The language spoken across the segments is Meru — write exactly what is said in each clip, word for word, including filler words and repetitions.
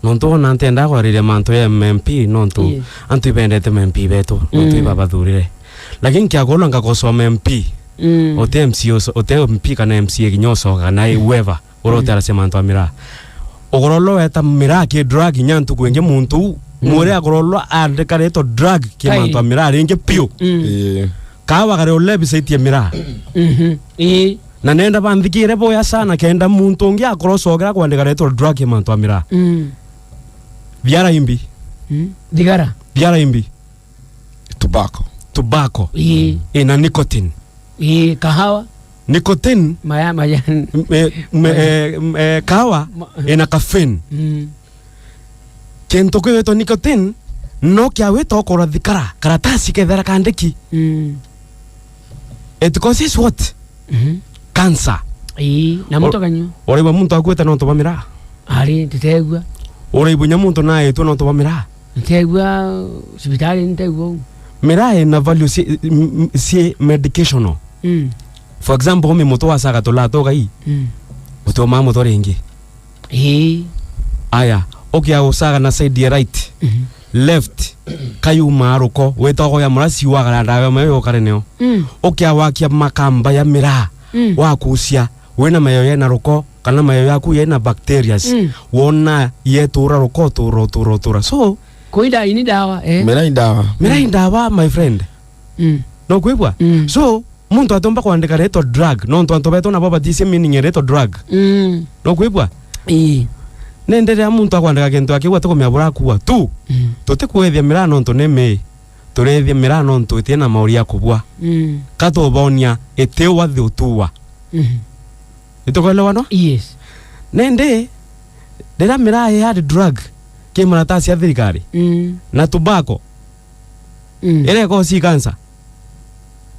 Nontu ona ntenda kwariria mantu ya M M P, nontu Yes. antu ibendete M M P betu, nontu Mm. ibabathurire. Lakini kiakolwa ngakosoa M M P, Mm. uti M C uso-, uti M P kana M C A kinya ucoka, kana whoever, uria Mm. utaracia mantu a miraa. Ukorolwa weta miraa ki drug inya ntuku ingi muntu, Mm. mwire akorolwa andika ritwa drug ki Kai. mantu a miraa ringi piu. Mm. Ii. Kawa kare ulebi saitie miraa. Mhm. Ii. Na nenda banthikire boya sana kenda muntu ungi akorocogera kwandika ritwa drug ki mantu a miraa. Mm. Thiara imbi. Mm. Thigara. Thiara imbi. Tobacco. Tobacco. Ii. Ina nicotine. Ii, kahawa. Nicotine. Maya-, majani. Me-, me-, eh, m-, eh, kahawa Ma- ina caffeine. Mm. Kintu kiu gitwa nicotine, no kia wita ukora thikara, karatasi kethera kandiki. Mm. It causes what? Mhm. Cancer. Ii, na muntu akanyua. Uraigua muntu akuite nontu bwa miraa? Ari, nditegua. Uraigua nya muntu naitwe nontu bwa miraa? Nditegua, cibitari nditegua uu. Miraa ina value ci, m-, m-, ci medicational. Mm. For example, umi mutu wacaga tulaa tugai, Mm. utiumaa mutu ringi. Ii. Aya, ukia ucaga na side ya right, Mhm. left, kayumaa ruko, wita ukoya murasi wagara ndawa mayo ukare neo. Mm. Ukia wakia makamba ya miraa, Mm. wakucia, wina mayo yena ruko, kana mayo yaku yena bacterias, Mm. wona yetura ruko, tura, tura, tura. So, Kuida ini dawa, eh? Miraa i ndawa. Miraa i ndawa, my friend. Mm. No kwigua? Mm. So, muntu atiumba kwandika ritwa drug, nontu antu betu nabo baticie meaning ya ritwa drug. Mm. No kwigua? Ii. Nende riria muntu akwandika kintu akiuga atikumia burakua tu. Mm. Tutikwethia miraa nontu ni mii. Turethia miraa nontu itina mauri ya kubua. Mm. Katubonia itiwa thi utuwa. Mhm. Itukwelewa no? Yes. Nende, riria miraa i hard drug, ki maratasi ya thirikari, Mm. na tobacco, Mm. iria ikosi cancer,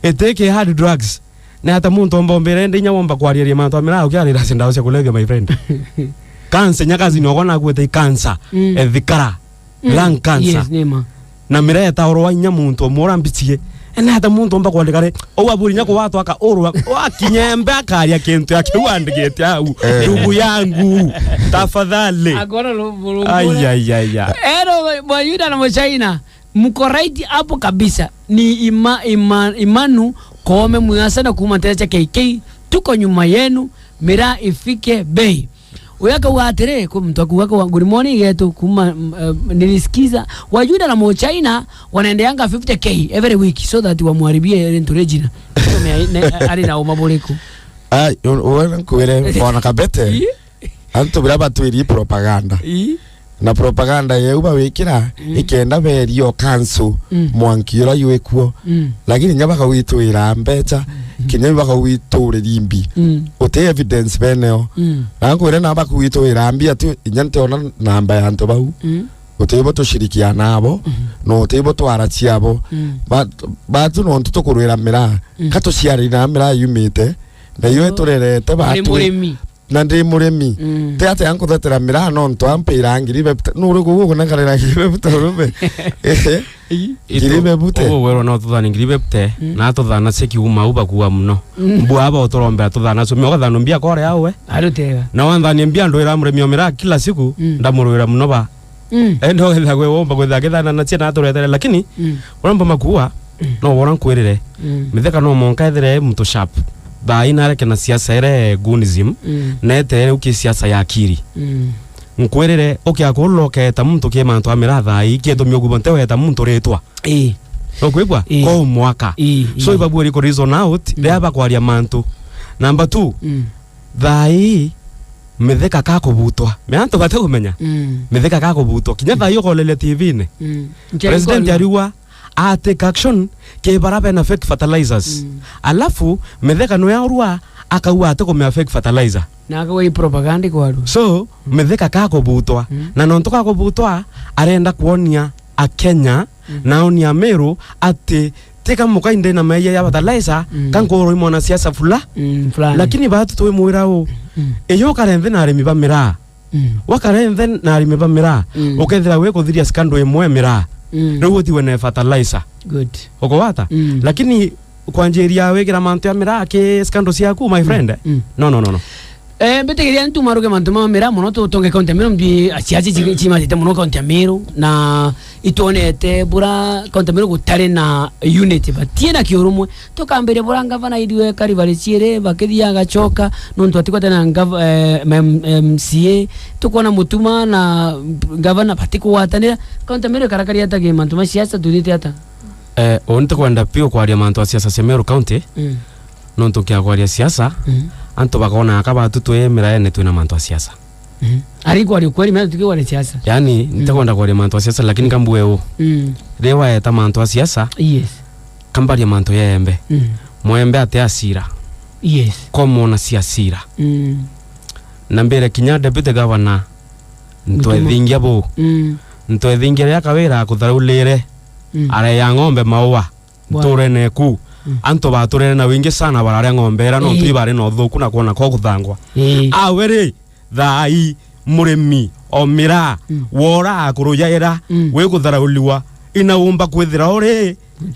itiki hard drugs. Ni ata muntu omba ombire ndi inya womba kwariria mantu a miraa ukiarira cia ndawa cia kulevya, my friend? Cancer, nya kazi ni ogona akwete i cancer, Mm. ethikara, Mm. lung cancer. Yes, ni ma. Na miraa itaurwa inya muntu omwe uria mbichie. Ni ata muntu omba kwandika ri, ou aburi inya kuwatwa akaurwa, akinyembe akaria kintu ya kiu andikite au. Eh. Ndugu yangu, tafadhali. Akona lu-, lu-, Ai, ai, ai, ai. Ero, bwa Yuda na Muchaina. Mko right hapo kabisa. Ni Ima-, Ima-, Imanu Koome Mwiasana kuuma Nterecha K K. Tuko nyuma yenu. Miraa ifike bei. Uyu akauga atiri, kwi muntu akuuga akauga, "Good morning getu kuuma, mm, eh, nilisikiza Wajuda na Muchaina wanaendeanga fifty K every week so that wamwharibie Ellen Regina." Tumia ne-, ari na uma buriku. Ai, u-, uwe nkwire, bona kabete. Ii. Antu biria batwiri propaganda. Ii. Na propaganda yeu bawikira, Mm. ikenda berio cancel Mm. mwanki uria ywikuo. Mm. Lakini nya bakawitwira mbecha, Mm. kinya bakawituriria mbi. Mm. Uti evidence beneo. Mm. Na nkwire na bakawitwira mbi ati inya ntiona namba ya antu bau. Mm. Utibo tushirikiana nabo, Mm. na utibo twarachia abo. Mm. Ba-, batu nontu tukurwira miraa. Mm. Ka tuciarire na miraa yumite. Na iyo Mm. iturerete Ari batu. Murimi. Na ndi murimi. Mm. Ti atia nkuthetera miraa nontu ampira ngiri bebute. Nuri kugu kunenkanira ngiri bebute urume? Ehe. Ii. Ngiri bebute. Ugu gwerwa no tuthane ngiri bebute, Mm. na tuthana cia kiuma u bakua muno. Mm. Mbua aba uturombera tuthana cumi, ugathana mbia kore au we. Arutega. Na wanthania mbia ndwira murimi o miraa kila siku, Mm. ndamurwira muno ba. Mm. Ende ugethagwe womba kwithira akithana na ciana aturetere, lakini Mm. uria mboma kuua, Mm. no wona nkwirire. Mm. Mitheka no monka ethire muntu sharp. Thaa ina areke na siasa ere goonism, Mm. na etere uki siasa ya akiri. Mm. Nkwirire, ukia kuloka eta muntu ki mantu a miraa thaa ii, kietumia ugubo nte weta muntu ritwa. Ii. No kwigua? Ii. Ko mwaka. Ii, So ii. ibabueri ku reason out, Mm. ria bakwaria mantu. Number two, Mm. thaa ii, Mithika ka kubutwa. Me antu bate kumenya. Mm. Mithika ka kubutwa. Kinya thaa ii ukoleria T V-ini. Mm. President ariuga, a take action ki bara bena fake fertilizers. Mm. Alafu, Mithika nwe aurua, akauga ati kumea fake fertilizer. Na akauga i propaganda ikwarua. So, Mm. Mithika ka kubutwa. Mm. Na nontu ka kubutwa, arenda kuonia Akenya, Mm. na aonia Meru, ati tika muka inde na meeyia ya fertilizer, Mm. ka nkorwa i mwanasiasa fula. Mm, fulani. Lakini batu twimwira u, Mm. iyo ukarenthe na arimi ba miraa. Mm. Wakarenthe na arimi ba miraa, Mm. ukethira wi kuthiria scandal imwe miraa. Mm. Riu utiwe na fertilizer. Good. Ukowata? Mm. Lakini kwanjiria wigira mantu ya miraa ki scandal ciaku, my Mm. friend? Mm. No, no, no, no. Eh, mbitigiria ntumaruke mantu ma miraa mono, tutonge kaunti ya Meru, mbi, asiasi ci-, cimatite mono kaunti ya Meru, na itwonete bura kaunti ya Meru gutari na unity, batiena kiurumwe. Tukambiria bura ngavana airue karibari ciiri, bakithia agacoka, nontu atikwata na ngav-, eh, M-, M C A, tukwona Mutuma na ngavana batikugwatanira. Kaunti ya Meru ikarakari ata ki mantu ma siasa, tuthite ata? Eh, uni ntikwenda piu kwaria mantu a siasa cia Meru County, Mm. nontu nkia kwaria siasa, Mm. antu bakona aka batu twi miraene twina mantu a siasa. Mm. Ari kwaria ukweli, mea tutikigware siasa. Yaani, Mm. ntikwenda kwaria mantu a siasa, lakini kambue u. Mm. Riria waeta mantu a siasa, Yes. kambaria mantu ya Embe. Mm. Mwembe ati asira. Yes. Komona cia sira. Mm. Na mbere kinya deputy governor, Mutuma. Ntwethingia bu. Mm. Ntwethingia riria Kawira akutharulire, Mm. areya ng'ombe maua. Bwana. Nturene ku. Mm. Antu baturene na wingi sana bararia ng'ombe ira, nontu Ii. ibari na uthuku na kwona kwa kuthangwa. Ii. Awe ri, thai, murimi, o miraa, Mm. wora akurujaira, Mm. wi kutharauliwa, inaumba kwithira uri, Good.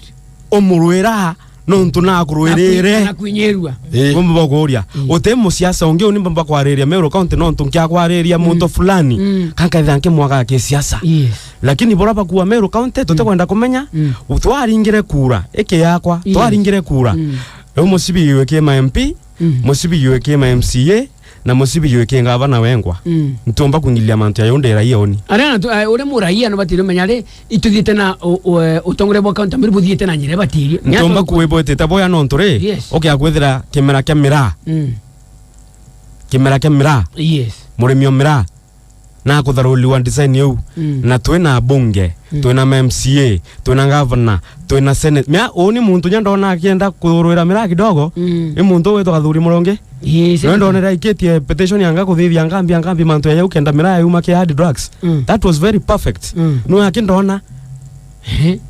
umurwira, nontu nakurwirire. Na kwi-, na kwinyirua. Ii. Bumba bokuria. Ii. Uti musiasa ungi uni bumba kwariria Meru County, nontu nkia kwariria Mm. muntu fulani, Mm. kankethira nkimwaga ki siasa. Yes. Lakini bora bakua Meru County, tutikwenda Mm. kumenya, Mm. twaringire kura, iki yakwa, Yes. twaringire kura. Mm. Riu mucibi yue ki ma M P, Mm. mucibi yue ki ma M C A, na mucibi yue ki ngavana wengwa. Mm. Ntiumba kwingilia mantu ya yu ndi raia uni. Aria na tu-, eh, uri muraia no batire umenya ri, ituthiite na u-, u-, eh, utongoria bwa kaunti mbiri buthiite na njira ibatirie. Ntiumba kwibwitite boya nontu ri, Yes. ukia kwithira kimera kia miraa. Mm. Kimera kia miraa. Yes. Murimi o miraa. Na kutharuliwa design iu. Mm. Na twina bunge, Mm. twina ma M C A, twina governor, twina senate. Mea, uni muntu nya ndona akienda kurwira miraa kidogo, Mm. ni muntu witwa Gathuri Murungi. Yes, Nwe yes. ndonere aikitie petition yanga kuthithia ngambi, ngambi mantu ya yau kenda miraa yuma ki hard drugs. Mm. That was very perfect. Mm. Nwe aki ndona. Ehe.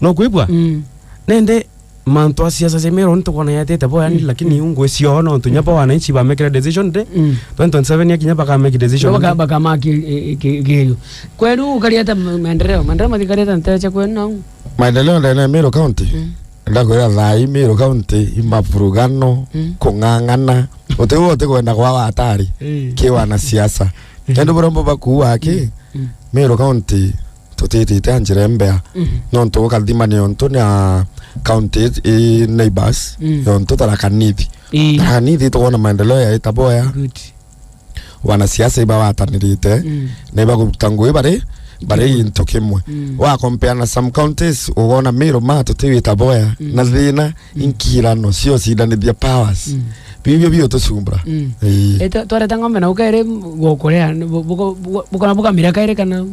No kwibwa? Mm. Nende mantu a siasa cia Meru nitukwona yatite bo yani, Mm. lakini Mm. ngwiciona untu nya bo wananchi bamekire decision de Mm. twenty twenty-seven yakinya bakamake decision No, baka-, de. Bakamake, eh, eh, ki-, kiu. Kwenu ukari ata ma-, maendeleo? Maendeleo mathikari ata ntecha kwenu nau? Maendeleo ndene ya Meru County? Mm. Ndakwira thai Meru County, imapurugano, Mm. kung'ang'ana. Uti u uti kwenda kwa watari, Eh. ki wanasiasa. Mm. Kendo burombo bakuwa ki, Mm. Meru County, tutitite a njira imbea. Mhm. Nontu ukathima niontu na county i neighbors, Mm. yontu Tharaka Nithi. Ii. Tharaka Nithi tukwona maendeleo ya itaboya. Good. Wanasiasa ibawatanirite, Mm. na ibakuruta ngui bari, bari Kimwe. gintu kimwe. Mm. Wa compare na some counties, ugona Meru ma tutiwita boya, Mm. na thina, Mm. inkirano, cio cidanithia powers. Mm. Bibio bio tucumbura. Mm. Ii. Ete, twareta ng'ombe na ukaire gukurea, bu-, buko-, buko-, bukona bukamira kaire kana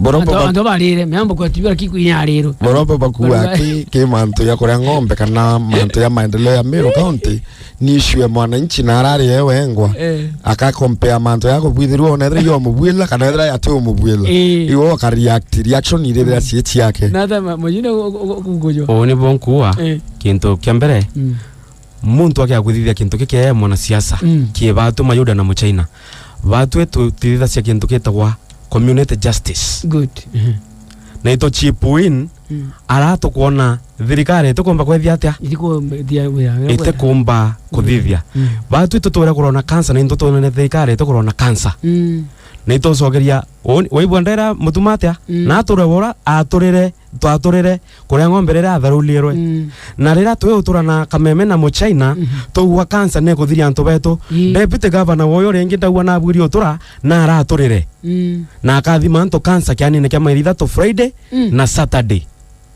Borobo Antu, ba- antu barire, meambo kwa tibira kiku inya rero. Borobo bakua Borobo- ki, ki mantu ya kuria ng'ombe kana mantu ya maendeleo ya Meru County, ni issue ya mwananchi na arari e wengwa. Eh. Aka compare mantu ya kubwithirwa ona ethira yo mubwila kana ethira ya tu mubwila. Eh. Iwe uka react, reaction irithira Mm. ciiti yake. Na ata ma-, mujine u-, u-, u-, kugujwa. Uu ni bo nkuuga, Eh. kintu kia mbere, Mm. muntu akia kwithithia kintu giki e mwanasiasa, Mm. ki batuma Yuda na Muchaina. Batwe tutithithacia kintu gitagwa community justice. Good. Mhm. Na ito chip in, Mm. ara tukwona thirikari itikumba kwethia atia? Itikumba wira, wira. Itikumba kuthithia. Mm. Batwe tutwire kurona cancer, na into twonene thirikari itikurona cancer. Mm. Na itucokeria, woni-, waigua ndera Mutuma atia? Mm. Na ature wora, aturire, twaturire, kuria ng'ombe riria atharulirwe. Mm. Na riria twi utura na Kameme na Muchaina, Mhm. twaigua cancer ni kuthiria antu betu. Ii. Deputy governor woyo ringi ndaigua nabwiri utura, na araturire. Mm. Na akathima antu cancer kianine kia mairi ithatu Friday Mm. na Saturday.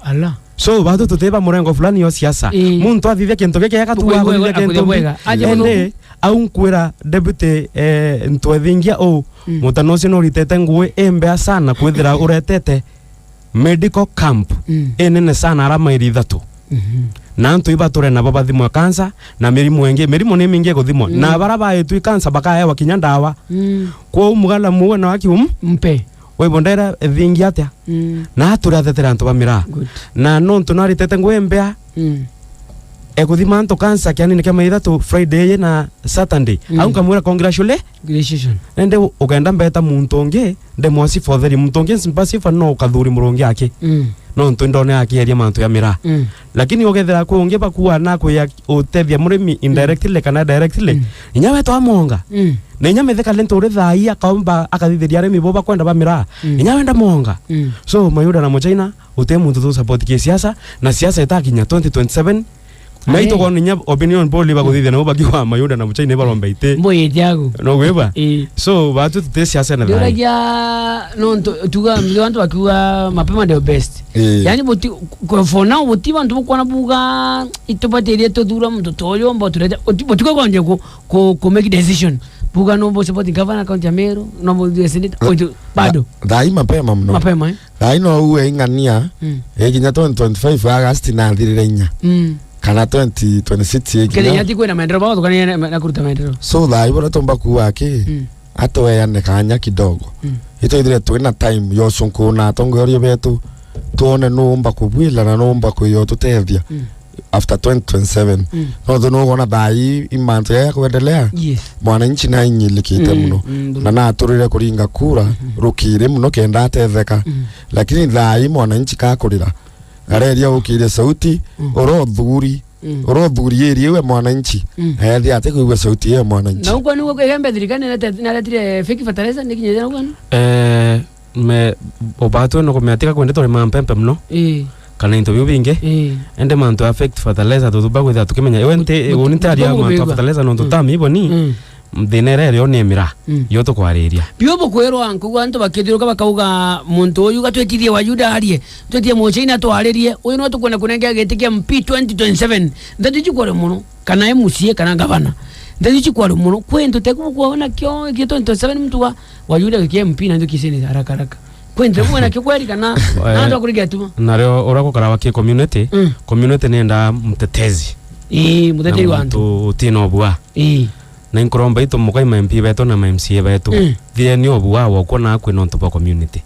Ala. So, batu tutiba murengo fulani yo siasa. Ii. Muntu athithia kintu giki, agatuga Tukwigua aguthithia kintu akuthithia mbi. Bwega. Aje Ende, muno. Au nkwira deputy, eh, Ntwethingia u, Mm. mutano ucio nuritete ngui imbea sana kwithira uretete medical camp Mm. inene sana ara mairi ithatu. Mhm. Na antu ibature nabo bathimwe cancer na mirimu ingi. Mirimu ni mingi iguthimwa. Mm. Na bara baitwi cancer bakaewa kinya ndawa. Mm. Kwou mugala muwe na waki um? Mpe. Waibo ndera thingi atia? Mm. Na ature athetera antu ba miraa. Good. Na nontu naritete ngui mbea, Mm. ekuthima antu cancer kianine kia maitha tu Friday ye na Saturday. Mm. Au nkamwira, "Congratulate." Congratulations. Nende u-, ukenda mbeta muntu ungi, ndemwasifa utheri. Muntu ungi nsimbasifa no ukathuri murungi aki. Mm. Nontu ndone akieria mantu ya miraa. Mm. Lakini ukethira kwi ungi bakua na kwia utethia murimi indirectly kana directly, mm, inya we twamonga. Mm. Na inya metheka lento uri thai akaomba akathithiria arimi bo bakwenda ba miraa. Mm. Inya we ndamonga. Mm. So, Mayuda na Muchaina, uti muntu tu support ki siasa, na siasa itakinya twenty twenty-seven. Na, aye, itogona inya opinion poll baguthithia nabo bakiuga Mayuda na Muchaina baromba iti. Mboyete agu. No gweba? Ii. So, batu tuti siasa na thai. Ndiragia nontu tuga, mzee wantu bakiuga mapema ndio best. Ii. Yani, buti, kwa, for now, buti bantu bukwona buga itubatirie tuthura muntu toyo mbo turete, buti, buti kwa konje ku, ku, ku make decision. Buga no bo supporting governor county ya Meru, no bo senator, oitu, bado. Tha-, thai mapema muno. Mapema, eh? Thai no uwe ing'ania, mm, ikinya twenty twenty-five August na athirire inya. Mm. Kana twenty twenty-six ikinya. Kenya ti kwina maendeleo, baba tukania na, na kuruta maendeleo. So, thai bora tumba kuwa aki, mm, atweane kanya kidogo. Mm. Itwithire twina time yo sunku na atongoria betu, tuone nuumba kubwila na nuumba kuyo tutethia. Mm. After twenty twenty-seven. Mm. No tu nukwona thai i mantu ya kuendelea. Yes. Mwananchi na inyilikite, mm, muno. Mm, na naturire kuringa kura, mm-hmm, rukiri muno kenda atetheka. Mm. Lakini thai mwananchi kakurira. Areria ukire sauti, mm, ura uthuri, mm, ura uthuri iri iwe mwananchi. Mm. Aethi ate kuigua sauti ya mwananchi. Na ukwa ni gukembe thirikari na, na, na, fake fertilizer ni kinyejera ukwa ni? Eh, me, obatwe no kumiatika kwende tore mampempe muno. Ii. Kana into biu bingi. Ii. Ende mantu affect fertilizer tuthumba kwithira tukimenya. Iwe nti, uni ntaria mantu fertilizer nontu, mm, tami boni. Mm. Thina ira irio ni mira. Mm. Yo tukwariria. Bio bukwirwa nkugu antu bakithiuruka bakauga muntu uyu gatwikithie wa Yuda arie. Twetie Muchaina twaririe. Uyu no tukwenda kunenga giti kia M P twenty twenty-seven. Nthatu ici kwari muno. Kana M C A kana gavana. Nthatu ici kwari muno. Kwi ntu teku bukwona kio, kio twenty twenty-seven muntu wa, wa Yuda kia M P na ntu kisini haraka haraka. Kwi ntu bukwona kio kweri kana, eh, na antu akurigia tuma. Nario ura gukarawa ki community, mm, community nenda mutetezi. Ii, mutetezi na wa antu. Muntu utina ubua. Ii. Na inkuromba itu mukai ma M P betu na ma M C A betu. Mm. Thieni ubua wa kwona kwina untu bwa community.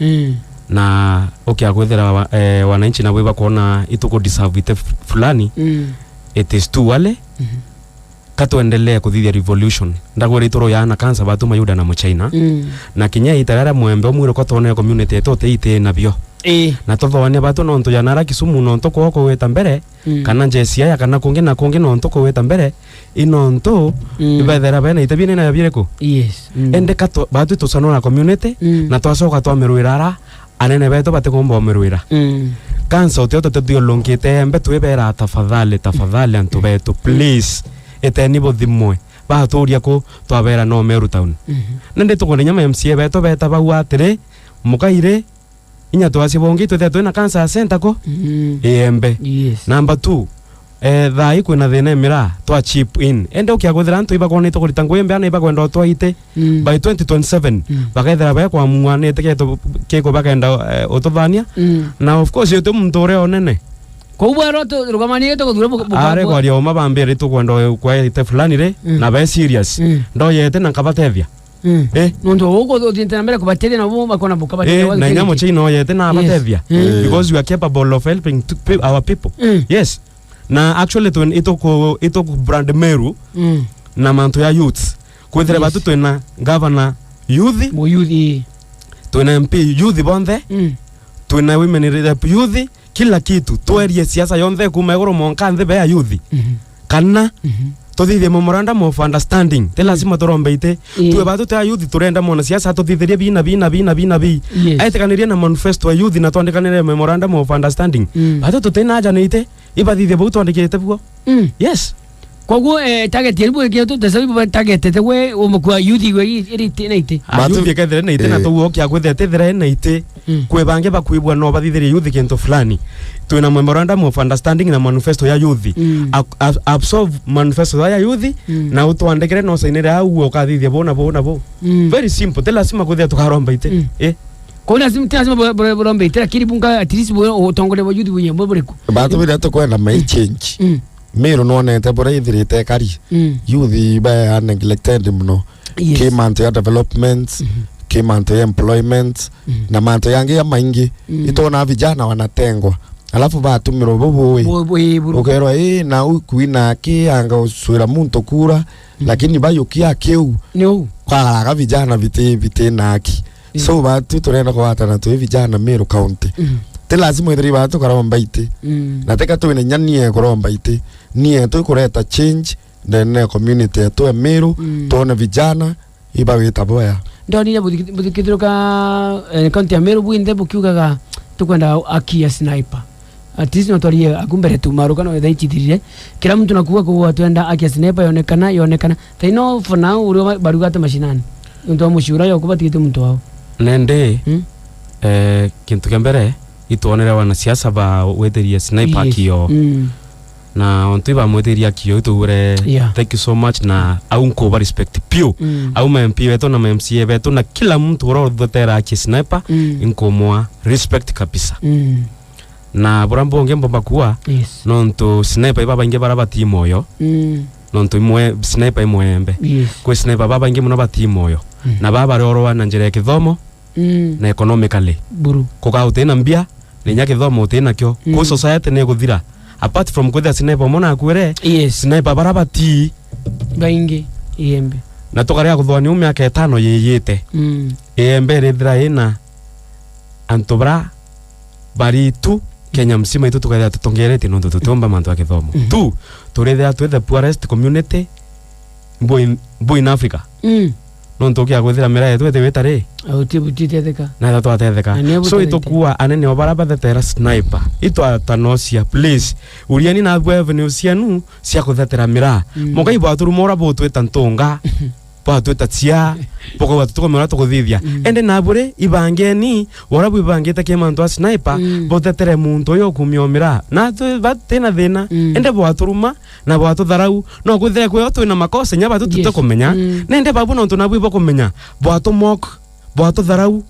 Mm. Na ukia kwithira wa, eh, wananchi nabo ibakwona ituku deserve ite f-, fulani, mm, it is too early. Mhm. Ka twendelee kuthithia revolution. Ndagwira ituru ya na kansa batu Mayuda na Muchaina. Mm. Na kinya ita riria mwembe umwire ko twone community yetu utiite nabio. Ii. Na tuthoania batu nontu ya nara Kisumu nontu kwao kugwita mbere, mm, kana Jesia ya kana kungi na kungi nontu kugwita mbere, i nontu, mm, ibethera bena ite binene ya biriku? Yes. Mm. Ende ka twa-, batu tucanura community, mm, na twacoka twamirwira ara anene betu batikumba umirwira. Mm. Kansa utio tututhiurungite embe twibera, "Tafadhali, tafadhali antu betu, please, iteni buthimwe." Baturia ku twabera no Meru town. Mhm. Nindi tukwenda inya ma M C A betu beta bau atiri, mukairi, inya twacia bongi twithia twina cancer center ko? Mm. Iembe. Yes. Number two, eh, thai kwina thina emira, twa chip in. Ende ukia kwithira antu ibakwonete kurita ngui mbe ana ibakwenda utwaite. Mm. By twenty twenty-seven, mm, bakethira be kwamua nete keto kiko bakenda, eh, ututhania. Mm. Na of course, yote muntu uria onene. Kou bwero tu-, rugamanie tukuthura bu-, bu-, are bu-, kwaria uma bambire tukwenda kwaite fulani ri, mm, na be serious. Mm. Ndoyete na nkabatethia. Mm. Eh? Nontu guku uthiite na mbere kubatethia, nabo bakona bukabatethia. Eh, na inya Muchaina oyete na, yes, abatethia. Mm. Because you are capable of helping to pe-, our people. Mm. Yes. Na actually, twen-, ituku-, ituku brand Meru, mm, na mantu ya youths. Kwithira, yes, batu twina governor youth, mu youth, ii, twina M P youth bonthe, mm, twina women rep youth, kila kitu. Twerie siasa yonthe kuma iguru mwanka nthi be ya youth. Mhm. Kana, mhm, tuthithie memorandum of understanding. Ti, mm, lazima turombe ite. Ii. Tue batu twa youth turenda mwana siasa atuthithirie bina, bina, bina, bina, bi. Yes. Aitikanirie na manifesto ya youth na twandikanire memorandum of understanding. Mm. Batu tutina aja na ite. Ibathithie bau twandikite buo. Mm. Yes. Koguo, eh, target yari bwikire tu, tesa bibo targetete we, umukua youth igwe i-, iri ite na ite. Ah, batu youth ikethire na ite na, eh, tuguo kia kwithira tethira ena ite. Mm. Kwe bangi bakwibua no bathithirie youth kintu fulani. Twina memorandum of understanding na manifesto ya youth. Mm. Ab-, ab-, absorb manifesto ya youth, mm, na utwandikire no sainire au ukathithia bo na bo na bo. Mm. Very simple. Ti lazima kwithira tukaromba ite. Mm. Eh. Kwa lazima, ti lazima bura-, bura-, burombe ite, lakini bunga at least bu-, utongoria bwa youth bunye buriku. Batu biria tukwenda mai change. Mm. Meru nwonete buria ithirite ikari. Mm. Youth ba neglected muno. Yes. Ki mantu ya development, mhm, ki mantu ya employment, mhm, na mantu yangi ya maingi. Mm. Itwona vijana wanatengwa. Alafu batumirwa bubui. Bu-, bu-, ii, buru. Ukerwa, "Ii, na u kwina aki anga ucwira muntu kura," lakini bayukia kiu. Ni u. Kwaraga vijana biti, biti na aki. Mm. So, batu turenda kuwatana twi vijana Meru County. Mm. Ti lazima ithiri batu karomba iti. Mm. Na teka twina inya nie kuromba iti. Nie tu kureta change ndene ya community yetu ya Meru, mm, tuone vijana iba wita bwea. Ndonire buthiki-, buthikithiruka, eh, kaunti ya Meru bwinthe bukiugaga, "Tukwenda aki ya sniper." At least no twarie aku mbere tu, maruka no thaa ichithirire. Kila mtu nakuga kuga, "Twenda aki ya sniper yonekana, yonekana." Thaino for now, urio ba-, barugate mashinani. Nontu wa muciura yoku batigite muntu wao. Nende, hmm? Eh, kintu kia mbere, itwonere wanasiasa ba wetirie sniper, yes, akio. Mm. Na ontu ibamwitiria akio, itugure, yeah, thank you so much, na au nkuba respect piu. Mm. Au ma M P betu na ma M C A betu na kila muntu ura uthotera aki sniper, mm, inkumwa respect kabisa. Mm. Na bura mbungi mbomba kuwa, yes, nontu sniper iba baingi bara bati moyo. Mm. Nontu imwe, sniper imwembe. Yes. Kwi sniper babaingi muno bati moyo. Mm. Na baba bariorwa na njira ya kithomo, mm, na economically. Buru. Kuga uti na mbia, na inya kithomo uti nakio. Mm. Ku society ni iguthira. Apart from kwithira sniper umwe nakuire, yes, sniper bara bati baingi, iembe. Na tukaria kuthwania u miaka itano yiyite. Mm. Iembe irithira ina antu bara bari tu Kenya mzima itu tukethira tutongeretie nontu tutiumba mantu ya kithomo. Mhm. Tu, turithira twi the poorest community, mbu in, mbu in Africa. Mm. Nontu ukia kwithira miraa yetu iti wita ri? Au ti butitetheka. Na ita twatetheka. Na ni so butetheka. Itukua anene o bara bathetera sniper. Itwatanocia, please. Uriani na abu avenue cianu cia kuthetera miraa. Mm. Mukai bwaturuma ura butwita ntunga. Bwatwita cia, bukauga tutukomera tukuthithia. Mm. Ende nabu ri, ibangeni, wara bwibangite ki mantu a sniper, mm, butetere muntu uyu ukumia o miraa. Na tu, batina thina. Mm. Ende bwaturuma, na bwatutharau. No kwithire kwio twina makosa, inya batu, yes, tutikumenya. Mm. Nende babu nontu nabu ibakumenya. Bwatumok, bwatutharau.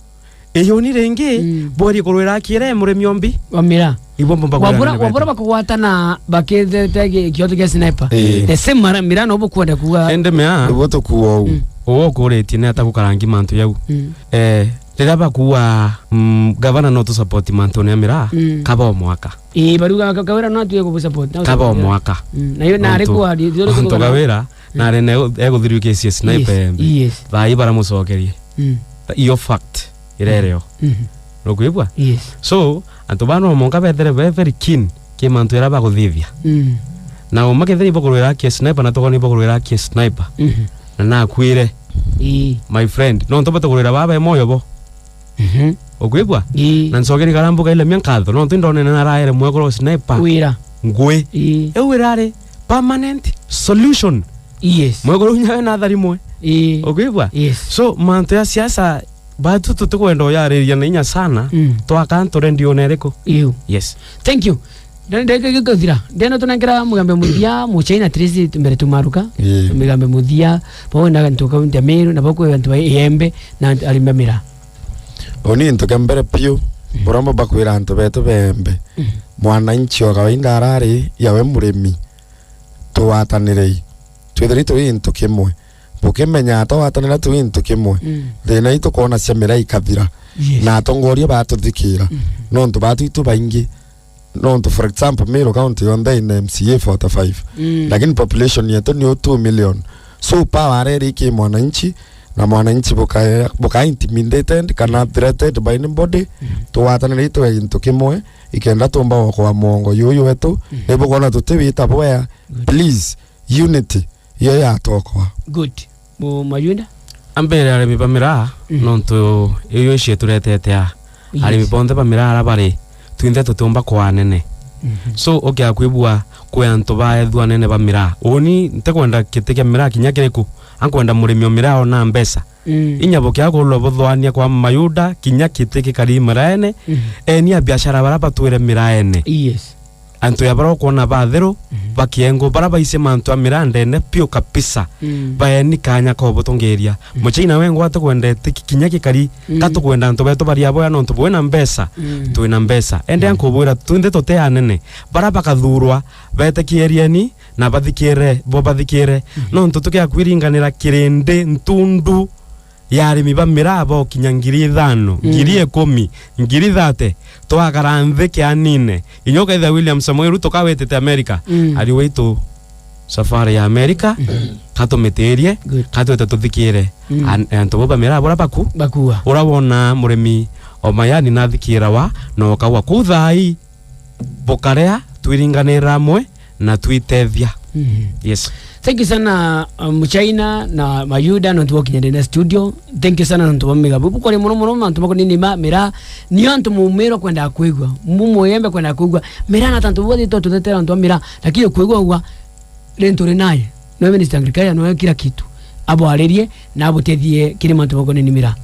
Iyuni ringi, mm, bwerie kurwira akiere murimi ombi. Wa miraa. Ibo mbomba kwira wabura, nene wabura betu. Bakugwatana bakithete gi-, kioto kia sniper. Ii. The same mara, miraa no bukwenda kuga. Ende miraa. Ibo tukuwa uu. Mm. Uwe ukuritie ni ata gukarangi mantu yau. Mm. Eh, riria bakuwa, mm, gavana no tu support mantu ni miraa, mm, kaba o mwaka. Ii, baruga ka-, Kawira no tuye kubu support, no support. Kaba o mwaka. Mm. Na yo na ari kwa, antu Kawira, mm, na ari na ego-, eguthiriukicie sniper, yes, embe. Yes. Thaa ii baramucokerie. Mm. Iyo fact irereo. Mhm. Nukwigua? Yes. So, antu baa no monka bethere be very keen ki mantu era baguthithia. Mm. Na uma kethira ibakurwira aki sniper na tokoni ibakurwira aki sniper. Mhm. Na nakwire. Ii. My friend, no ntu batakurwira baba e moyo bo. Mhm. Ukwigua? Ii. Na ncogeri karambuga ile mia nkatho, no ntu ndonene na raere mwekoro sniper. Wira. Ngwe. Ii. Eu irari permanent solution. Yes. Mwekuru nyawe na athari mwe. Ii. Ukwigua? Yes. So, mantu ya siasa, batu tutikwenda uyariria na inya sana, mm, twaka nture ndione iriku. Iu. Yes. Thank you. Ndani ndagika igikuthira. Ndeno tunenkera Mugambe muthia, Muchaina at least mbere tumaruka. Ii. Mugambe muthia, bau na antu kaunti ya Meru, na bau kwi antu ba Iembe, na antu arimi ba miraa. Uni into kia mbere piu, mm, buromba bakwira antu betu bembe. Mm. Mwananchi o kawaida arari, yawe murimi. Tugwatanirei, twithirwe twi into kimwe. Bukimenya ata gwatanira twi into kimwe, mm, thina ii tukwona cia miraa ikathira. Yes. Na atongoria batuthikira. Mm. Nontu batu itu baingi. Nontu, for example, Meru County yonthe ina M C A forty-five. Mm. Lakini population yetu ni o two million. So, power areri ki mwananchi, na mwananchi buka, buka intimidated kana threatened by anybody. Mm. Tugwatanire itwe into kimwe, ikenda tumba gukwa mwongo yuyu wetu. Mm. Ni bukwona tuti wita bwea. Good. Please, unity, iyo yatokwa. Good. Mu Mayunda? Ambere arimi ba miraa, mm, nontu iyo icio ituretete a. Yes. Arimi bonthe ba miraa ara bari, twinthe tutiumba kwa anene. Mhm. So, ukia kwibua kwi antu baethua anene ba miraa. Uni ntikwenda kiti kia miraa kinya kiriku, ankwenda murimi o miraa ona mbeca. Mm. Inya bukia kurwa buthwania kwa Mayunda, kinya kiti kikari miraene, mhm, eni a biashara bara batwire miraene. Yes. Antu ya bara ukwona batheru, mhm, bakiengo, bara baise mantu a mirandene piu kabisa. Mm. Baeni kanya ka ubutongeria. Mm. Muchaina wengwa atikwendete ki-, kinya gikari, mm, ka tukwenda antu betu baria boya nontu bwina mbeca, mm, twina mbeca. Ende, mm, ankubwira, twinthe tuti anene. Bara bakathurwa, betekierieni, na bathikire, bo bathikire. Mm. Nontu tukia kwiringanira kirindi, ntundu, ya arimi ba miraa bokinya ngiri ithano, mm, ngiri ikumi, ngiri thate, twakara nthi kianine. Inya ukaithira William Samoei Ruto kawitite America, mm, ari waitu safari ya America, mm, katumitirie, good, katwite tuthikire, mm, an-, antu bo ba miraa bura baku. Bakua. Ura wona murimi o mayani nathikirawa, na ukauga, "Kuu thaai, bukarea, twiringanira amwe, na twitethia." Mhm. Yes. Thank you sana, uh, Muchaina na Mayuda, nontu bokinya ndene studio. Thank you sana, nontu bwa migabu. Bukore muno muno, mantu makonini ma miraa. Ni antu mumiro kwenda kwigua. Mumuyembe kwenda kwigua. Miraa na tantu bwa thito tutetera antu a miraa. Lakini kwigua ugwa, ri nturi naye. Noe minister agriculture, noe kila kitu. Abwaririe, na abutethie kiri mantu makonini miraa.